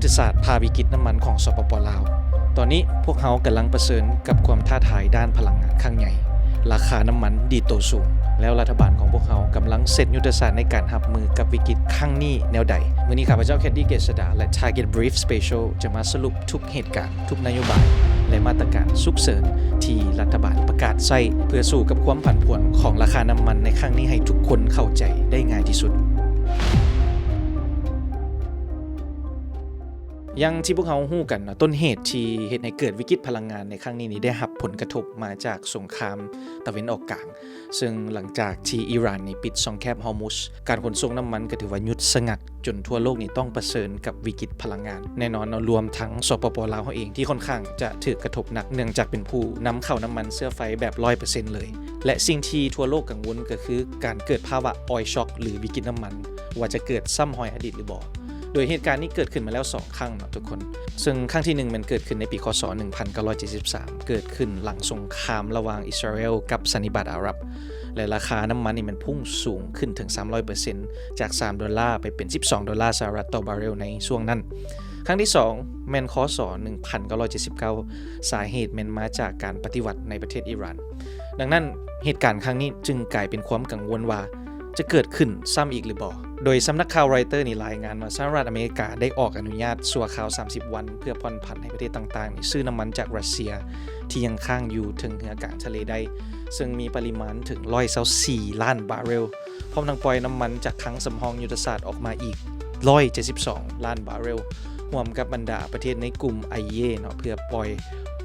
ດສາດຜ່າວິກິດນ້ຳມັນຂອງ ສປປ ລາວ. ຕອນນີ້ພວກເຮົາກຳລັງປະເຊີນກັບຄວາມທ້າທາຍດ້ານພະລັງງານຄັ້ງໃຫຍ່, ລາຄານ້ຳມັນດີດໂຕສູງ, ແລ້ວລັດຖະບານຂອງພວກເຮົາກຳລັງເຊັດຍຸດທະສາດໃນການຮັບມືກັບວິກິດຄັ້ງນີ້ແນວໃດ? ມື້ນີ້ຂ້າພະເຈົ້າ ແຄດດີ້ ເກດສະດາ ແລະ Target Brief Special ຈະມາສະຫຼຸບທຸກເຫດການ, ທຸກນະໂຍບາຍ ແລະ ມາດຕະການສຸກເສີນທີ່ລັດຖະບານປະກາດໃຊ້ ເພື່ອສູ້ກັບຄວາມຜັນຜວນຂອງລາຄານ້ຳມັນໃນຄັ້ງນີ້ໃຫ້ທຸກຄົນເຂົ້າໃຈໄດ້ງ່າຍທີ່ສຸດ. ຢ່າງທີ່ພວກເຮົາຮູ້ກັນເນາະ, ຕົ້ນເຫດທີ່ເຮັດໃຫ້ເກີດວິກິດພະລັງງານໃນຄັ້ງນີ້ນີ້ ໄດ້ຮັບຜົນກະທົບມາຈາກສົງຄາມຕາເວັນອອກກາງ, ເຊິ່ງຫຼັງຈາກທີ່ອີຣານນີ້ປິດຊ່ອງແຄບຮອຣມຸດ, ການຂົນສົ່ງນ້ຳມັນກໍຖືວ່າຢຸດສະງັກ, ຈົນທົ່ວໂລກນີ້ຕ້ອງປະເຊີນກັບວິກິດພະລັງງານ. ແນ່ນອນເນາະ, ລວມທັງ ສປປ ລາວເຮົາເອງ ທີ່ຄ່ອນຂ້າງຈະຖືກກະທົບໜັກ, ເນື່ອງຈາກເປັນຜູ້ນຳເຂົ້ານ້ຳມັນເຊື້ອໄຟແບບຮ້ອຍເປີເຊັນເລີຍ. ແລະ ສິ່ງທີ່ທົ່ວໂລກກັງວົນກໍຄືການເກີດພາວະ oil shock ຫຼື ວິກິດນ້ຳມັນ ວ່າຈະເກີດຊ້ຳຮອຍອະດີດຫຼືບໍ່. ໂດຍເຫດການນີ້ເກີດຂຶ້ນມາແລ້ວສອງຄັ້ງເນາະທຸກຄົນ, ເຊິ່ງຄັ້ງທີໜຶ່ງແມ່ນເກີດຂຶ້ນໃນປີ ຄ.ສ. ໜຶ່ງພັນເກົ້າຮ້ອຍເຈັດສິບສາມ ເກີດຂຶ້ນຫຼັງສົງຄາມລະຫວ່າງອິດສະຣາເອວກັບສັນນິບາດອາຣັບ ແລະ ລາຄານ້ຳມັນນີ້ແມ່ນພຸ່ງສູງຂຶ້ນເຖິງສາມຮ້ອຍເປີເຊັນ ຈາກສາມໂດລາໄປເປັນສິບສອງໂດລາສະຫະລັດຕໍ່ບາເຣວໃນຊ່ວງນັ້ນ. ຄັ້ງທີສອງແມ່ນ ຄ.ສ. ໜຶ່ງພັນເກົ້າຮ້ອຍເຈັດສິບເກົ້າ ສາເຫດແມ່ນມາຈາກການປະຕິວັດໃນປະເທດອີຣານ. ດັ່ງນັ້ນ ເຫດການຄັ້ງນີ້ຈຶ່ງກາຍເປັນຄວາມກັງວົນວ່າ ຈະເກີດຂຶ້ນຊ້ຳອີກຫຼືບໍ່? ໂດຍສຳນັກຂ່າວຣອຍເຕີນີ້ລາຍງານວ່າ ສະຫະລັດອາເມລິກາໄດ້ອອກອະນຸຍາດຊົ່ວຄາວສາມສິບວັນ ເພື່ອຜ່ອນຜັນໃຫ້ປະເທດຕ່າງໆນີ້ຊື້ນ້ຳມັນຈາກຣັດເຊຍທີ່ຍັງຄ້າງຢູ່ເທິງເຮືອກາງທະເລໄດ້, ເຊິ່ງມີປະລິມານເຖິງຮ້ອຍຊາວສີ່ລ້ານບາເຣວ, ພ້ອມທັງປ່ອຍນ້ຳມັນຈາກຄັງສຳຮອງຍຸດທະສາດອອກມາອີກຮ້ອຍເຈັດສິບສອງລ້ານບາເຣວ, ຮ່ວມກັບບັນດາປະເທດໃນກຸ່ມ ໄອ ອີ ເອ ເນາະ, ເພື່ອປ່ອຍ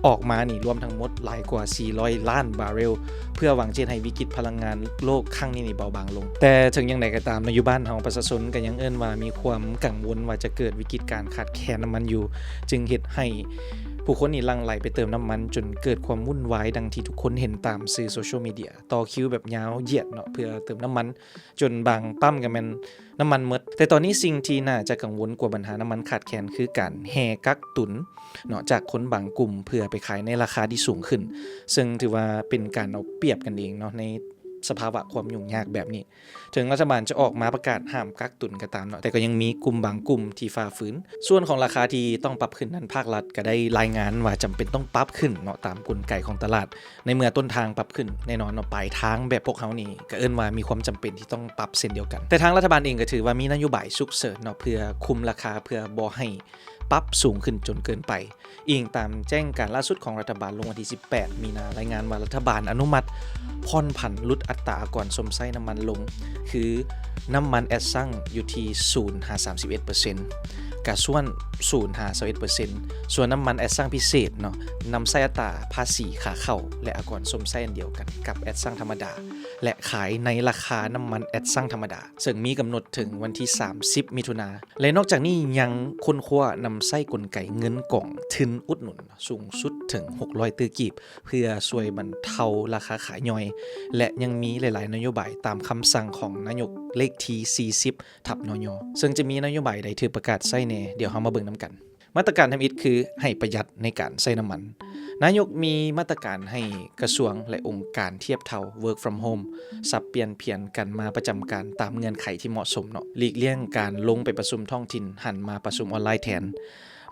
ອອກມານີ້ລວມທັງໝົດຫຼາຍກວ່າສີ່ຮ້ອຍລ້ານບາເຣວ ເພື່ອຫວັງຈະເຮັດໃຫ້ວິກິດພະລັງງານໂລກຄັ້ງນີ້ນີ້ເບົາບາງລົງ. ແຕ່ເຖິງຢ່າງໃດກໍຕາມເນາະ, ຢູ່ບ້ານເຮົາປະຊາຊົນກໍຍັງເອີ້ນວ່າມີຄວາມກັງວົນວ່າຈະເກີດວິກິດການຂາດແຄນນ້ຳມັນຢູ່, ຈຶ່ງເຮັດໃຫ້ຜູ້ຄົນນີ້ຫຼັ່ງໄຫຼໄປເຕີມນ້ຳມັນ ຈົນເກີດຄວາມວຸ່ນວາຍ ດັ່ງທີ່ທຸກຄົນເຫັນຕາມສື່ໂຊຊຽວມີເດຍ, ຕໍ່ຄິວແບບຍາວຢຽດເນາະ ເພື່ອເຕີມນ້ຳມັນ ຈົນບາງປ້ຳກໍແມ່ນນ້ຳມັນໝົດ. ແຕ່ຕອນນີ້ສິ່ງທີ່ໜ້າຈະກັງວົນກວ່າບັນຫານ້ຳມັນຂາດແຄນ ຄືການແຫ່ກັກຕຸນເນາະ ຈາກຄົນບາງກຸ່ມເພື່ອໄປຂາຍໃນລາຄາທີ່ສູງຂຶ້ນ, ເຊິ່ງຖືວ່າເປັນການເອົາປຽບກັນເອງເນາະ ໃນສະພາວະຄວາມຫຍຸ້ງຍາກແບບນີ້. ເຖິງລັດຖະບານຈະອອກມາປະກາດຫ້າມກັກຕຸນກໍຕາມເນາະ, ແຕ່ກໍຍັງມີກຸ່ມບາງກຸ່ມທີ່ຝ່າຝືນ. ສ່ວນຂອງລາຄາທີ່ຕ້ອງປັບຂຶ້ນນັ້ນ, ພາກລັດກໍໄດ້ລາຍງານວ່າຈຳເປັນຕ້ອງປັບຂຶ້ນເນາະ ຕາມກົນໄກຂອງຕະຫຼາດ. ໃນເມື່ອຕົ້ນທາງປັບຂຶ້ນ, ແນ່ນອນເນາະ ປາຍທາງແບບພວກເຮົານີ້ ກໍເອີ້ນວ່າມີຄວາມຈຳເປັນທີ່ຕ້ອງປັບເຊັ່ນດຽວກັນ. ແຕ່ທາງລັດຖະບານເອງກໍຖືວ່າມີນະໂຍບາຍສຸກເສີນເນາະ ເພື່ອຄຸມລາຄາ ເພື່ອບໍ່ໃຫ້ປັບສູງຂຶ້ນຈົນເກີນໄປ. ອີງຕາມແຈ້ງການລ່າສຸດຂອງລັດຖະບານ ລົງວັນທີສິບແປດມີນາ ລາຍງານວ່າລັດຖະບານອະນຸມັດຜ່ອນຜັນຫຼຸດອັດຕາອາກອນຊົມໃຊ້ນ້ຳມັນລົງ ຄື ນ້ຳມັນແອັດຊັງຢູ່ທີ່ສູນຫາສາມສິບເອັດເປີເຊັນ, ກາຊວນສູນຫາຊາວເອັດເປີເຊັນ, ສ່ວນນ້ຳມັນແອັດຊັງພິເສດເນາະ ນຳໃຊ້ອັດຕາພາສີຂາເຂົ້າ ແລະ ອາກອນຊົມໃຊ້ອັນດຽວກັນກັບແອັດຊັງທຳມະດາ ແລະ ຂາຍໃນລາຄານ້ຳມັນແອັດຊັງທຳມະດາ, ເຊິ່ງມີກຳນົດເຖິງວັນທີສາມສິບມິຖຸນາ. ແລະ ນອກຈາກນີ້ຍັງຄົ້ນຄວ້ານຳໃຊ້ກົນໄກເງິນກອງທຶນອຸດໜູນສູງສຸດເຖິງຫົກຮ້ອຍຕື້ກີບ ເພື່ອຊ່ວຍບັນເທົາລາຄາຂາຍຍ່ອຍ ແລະ ຍັງມີຫຼາຍໆນະໂຍບາຍຕາມຄຳສັ່ງຂອງນາຍົກເລກທີສີ່ສິບ ທັບ ນຍ ເຊິ່ງຈະມີນະໂຍບາຍໃດຖືກປະກາດໃຊ້ແດ່, ດຽວເຮົາມາເບິ່ງນຳກັນ. ມາດຕະການທຳອິດຄືໃຫ້ປະຢັດໃນການໃຊ້ນ້ຳມັນ. ນາຍົກມີມາດຕະການໃຫ້ກະຊວງ ແລະ ອົງການທຽບເທົ່າ Work from Home ສັບປ່ຽນຜຽນກັນມາປະຈຳການຕາມເງື່ອນໄຂທີ່ເໝາະສົມເນາະ, ຫຼີກລ່ຽງການລົງໄປປະຊຸມທ້ອງຖິ່ນ, ຫັນມາປະຊຸມອອນລາຍແທນ.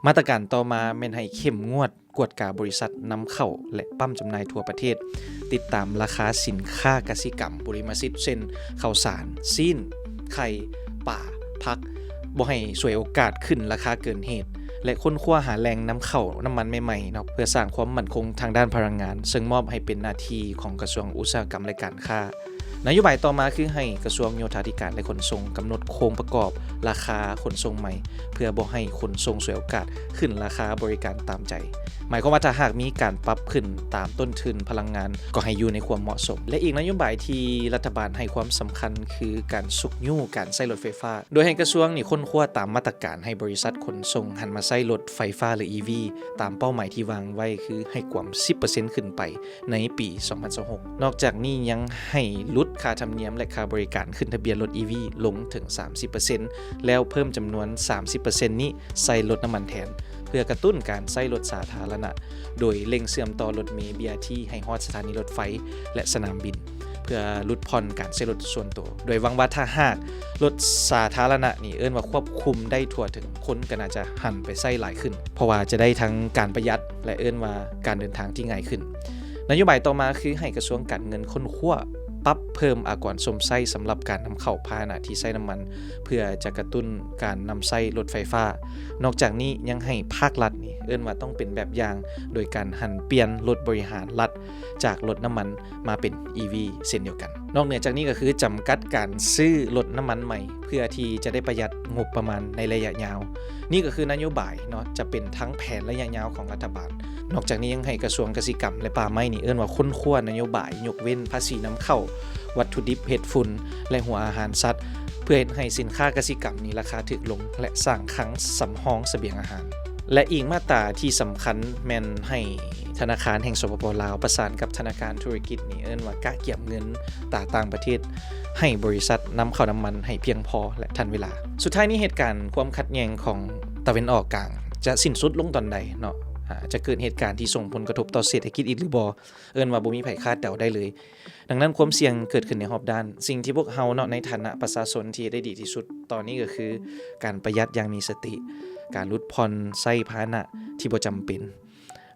ມາດຕະການຕໍ່ມາແມ່ນໃຫ້ເຂັ້ມງວດ ກວດກາບໍລິສັດນຳເຂົ້າ ແລະ ປ້ຳຈຳໜ່າຍທົ່ວປະເທດ, ຕິດຕາມລາຄາສິນຄ້າກະສິກຳ, ບຸລິມະສິດ ເຊັ່ນ ເຂົ້າສານ, ຊີ້ນ, ໄຂ່, ປາ, ຜັກ, ບໍ່ໃຫ້ສວຍໂອກາດຂຶ້ນລາຄາເກີນເຫດ ແລະ ຄົ້ນຄວ້າຫາແຫຼ່ງນຳເຂົ້ານ້ຳມັນໃໝ່ໆເນາະ ເພື່ອສ້າງຄວາມໝັ້ນຄົງທາງດ້ານພະລັງງານ, ເຊິ່ງມອບໃຫ້ເປັນໜ້າທີ່ຂອງກະຊວງອຸດສາຫະກຳ ແລະ ການຄ້າ. ນະໂຍບາຍຕໍ່ມາຄືໃຫ້ກະຊວງໂຍທາທິການ ແລະ ຂົນສົ່ງກຳນົດໂຄງປະກອບລາຄາຂົນສົ່ງໃໝ່ ເພື່ອບໍ່ໃຫ້ຂົນສົ່ງສວຍໂອກາດຂຶ້ນລາຄາບໍລິການຕາມໃຈ. ໝາຍຄວາມວ່າຖ້າຫາກມີການປັບຂຶ້ນຕາມຕົ້ນທຶນພະລັງງານ ກໍໃຫ້ຢູ່ໃນຄວາມເໝາະສົມ. ແລະ ອີກນະໂຍບາຍທີ່ລັດຖະບານໃຫ້ຄວາມສຳຄັນຄືການຊຸກຍູ້ການໃຊ້ລົດໄຟຟ້າ, ໂດຍໃຫ້ກະຊວງນີ້ຄົ້ນຄວ້າຕາມມາດຕະການໃຫ້ບໍລິສັດຂົນສົ່ງຫັນມາໃຊ້ລົດໄຟຟ້າ ຫຼື ອີ ວີ ຕາມເປົ້າໝາຍທີ່ວາງໄວ້ ຄືໃຫ້ກວມສິບເປີເຊັນຂຶ້ນໄປ ໃນປີສອງພັນຊາວຫົກ. ນອກຈາກນີ້ຍັງໃຫ້ຫຼຸດຄ່າທຳນຽມ ແລະ ຄ່າບໍລິການຂຶ້ນທະບຽນລົດ ອີ ວີ ລົງເຖິງສາມສິບເປີເຊັນ ແລ້ວເພີ່ມຈຳນວນສາມສິບເປີເຊັນນີ້ໃສ່ລົດນ້ຳມັນແທນ ເພື່ອກະຕຸ້ນການໃຊ້ລົດສາທາລະນະ, ໂດຍເລັ່ງເຊື່ອມຕໍ່ລົດເມ ບີ ອາ ທີ ໃຫ້ຮອດສະຖານີລົດໄຟ ແລະ ສະໜາມບິນ. ເພື່ອຫຼຸດຜ່ອນການໃຊ້ລົດສ່ວນໂຕ ໂດຍຫວັງວ່າຖ້າຫາກລົດສາທາລະນະນີ້ ເອີ້ນວ່າຄວບຄຸມໄດ້ທົ່ວເຖິງ, ຄົນກໍໜ້າຈະຫັນໄປໃຊ້ຫຼາຍຂຶ້ນ ເພາະວ່າຈະໄດ້ທັງການປະຢັດ ແລະ ເອີ້ນວ່າການເດີນທາງທີ່ງ່າຍຂຶ້ນ. ນະໂຍບາຍຕໍ່ມາຄືໃຫ້ກະຊວງການເງິນຄົ້ນຄວ້າປັບເພີ່ມອາກອນຊົມໃຊ້ສຳລັບການນຳເຂົ້າພາຫະນະທີ່ໃຊ້ນ້ຳມັນ ເພື່ອຈະກະຕຸ້ນການນຳໃຊ້ລົດໄຟຟ້າ. ນອກຈາກນີ້ຍັງໃຫ້ພາກລັດນີ້ ເອີ້ນວ່າຕ້ອງເປັນແບບຢ່າງ ໂດຍການຫັນປ່ຽນລົດບໍລິຫານລັດຈາກລົດນ້ຳມັນມາເປັນ ອີ ວີ ເຊັ່ນດຽວກັນ. ນອກເໜືອຈາກນີ້ກໍຄືຈຳກັດການຊື້ລົດນ້ຳມັນໃໝ່ ເພື່ອທີ່ຈະໄດ້ປະຢັດງົບປະມານໃນໄລຍະຍາວ. ນີ້ກໍຄືນະໂຍບາຍເນາະ ຈະເປັນທັງແຜນໄລຍະຍາວຂອງລັດຖະບານ. ນອກຈາກນີ້ຍັງໃຫ້ກະຊວງກະສິກຳ ແລະ ປ່າໄມ້ນີ້ ເອີ້ນວ່າຄົ້ນຄວ້ານະໂຍບາຍຍົກເວັ້ນພາສີນຳເຂົ້າວັດຖຸດິບເຫັດຝຸ່ນ ແລະ ຫົວອາຫານສັດ ເພື່ອເຮັດໃຫ້ສິນຄ້າກະສິກຳນີ້ລາຄາຖືກລົງ ແລະ ສ້າງຄັງສຳຮອງສະບຽງອາຫານ. ແລະ ອີກມາດຕາທີ່ສຳຄັນແມ່ນໃຫ້ທະນາຄານແຫ່ງ ສປປ ລາວ ປະສານກັບທະນາຄານທຸລະກິດນີ້ ເອີ້ນວ່າກະກຽມເງິນຕາຕ່າງປະເທດ ໃຫ້ບໍລິສັດນຳເຂົ້ານ້ຳມັນໃຫ້ພຽງພໍ ແລະ ທັນເວລາ. ສຸດທ້າຍນີ້ ເຫດການຄວາມຂັດແຍ່ງຂອງຕາເວັນອອກກາງຈະສິ້ນສຸດລົງຕອນໃດເນາະ? ອາ ຈະເກີດເຫດການທີ່ສົ່ງຜົນກະທົບຕໍ່ເສດຖະກິດອີກຫຼືບໍ່? ເອີ້ນວ່າບໍ່ມີໃຜຄາດເດົາໄດ້ເລີຍ. ດັ່ງນັ້ນ ຄວາມສ່ຽງເກີດຂຶ້ນໃນຮອບດ້ານ. ສິ່ງທີ່ພວກເຮົາເນາະ ໃນຖານະປະຊາຊົນທີ່ເຮັດໄດ້ດີທີ່ສຸດຕອນນີ້ກໍຄື ການປະຢັດຢ່າງມີສະຕິ, ການຫຼຸດຜ່ອນໃຊ້ພາຫະນະທີ່ບໍ່ຈຳເປັນ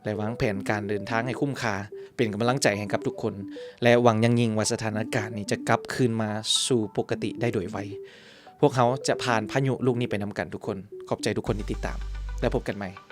ແລະ ວາງແຜນການເດີນທາງໃຫ້ຄຸ້ມຄ່າ. ເປັນກຳລັງໃຈໃຫ້ກັບທຸກຄົນ ແລະ ຫວັງຢ່າງຍິ່ງວ່າສະຖານະການນີ້ຈະກັບຄືນມາສູ່ປົກກະຕິໄດ້ໂດຍໄວ. ພວກເຮົາຈະຜ່ານພາຍຸລູກນີ້ໄປນຳກັນທຸກຄົນ. ຂອບໃຈທຸກຄົນທີ່ຕິດຕາມ ແລ້ວພົບກັນໃໝ່.